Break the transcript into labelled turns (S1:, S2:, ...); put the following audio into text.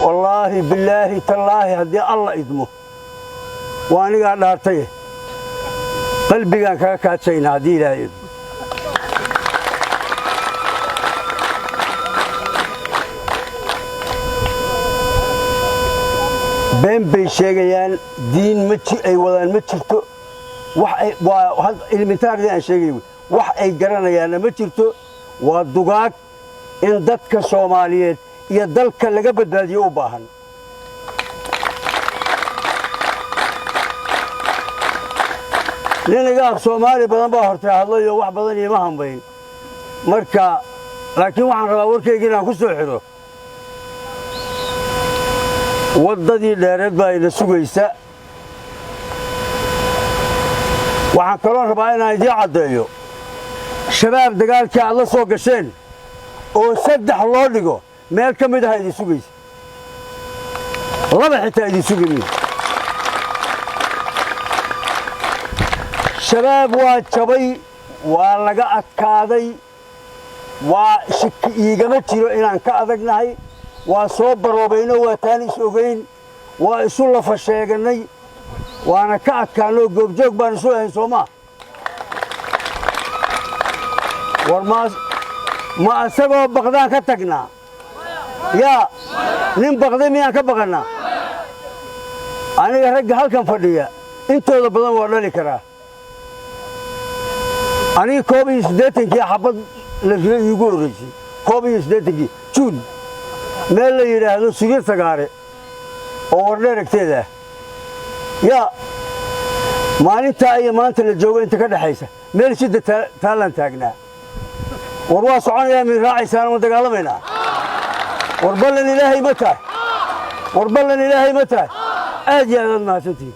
S1: Wallaahi, billaahi, tallaahi, haddii Alla idmo, waa anigaa dhaartaye, qalbigaan kaga kaadsaynaa haddii Ilaahay idmo. Been bay sheegayaan, diin ma ay wadaan ma jirto. Waa elementaardii aan sheegay, wax ay garanayaanna ma jirto. Waa dugaag in dadka Soomaaliyeed iyo dalka laga badbaadiyo u baahan. Nin iga af Soomaali badan baa hortay hadlayo, wax badan iima hambayn marka, laakiin waxaan rabaa warkayga inaan ku soo xidho. Waddadii dheereed baa ina sugaysa. Waxaan kaloo rabaa inaan idiin caddeeyo, Shabaab dagaalkii aad la soo gasheen oo saddex loo dhigo meel ka mid aha idin sugaysa, laba xitaa idin sugamin. Shabaab waa jabay, waa laga adkaaday, waa shiki iigama jiro inaan ka adagnahay. Waa soo baroobayno, waa taan is ogayn, waa isu lafa sheegannay, waana ka adkaannoo goobjoog baan isu ahayn, soomaa? War ma asagoo baqdaan ka tagnaa? Yaa nin baqday miyaan ka baqannaa? Aniga ragga halkan fadhiya intooda badan waa dhali karaa. Aniga 81-kii xabad la rido iigu horraysay, 81-kii Juun, meel la yidhaahdo Sugir Sagaare oo Wardheer agteeda ah. Yaa maalintaa iyo maanta la joogo inta ka dhexaysa meel shidda taallaan taagnaa. War waa soconayaa, mid raacaysaan, ma dagaalamaynaa? War ballan Ilaahay ma tahay? War ballan Ilaahay ma tahay? Aad iyo aad aad mahadsantihiin.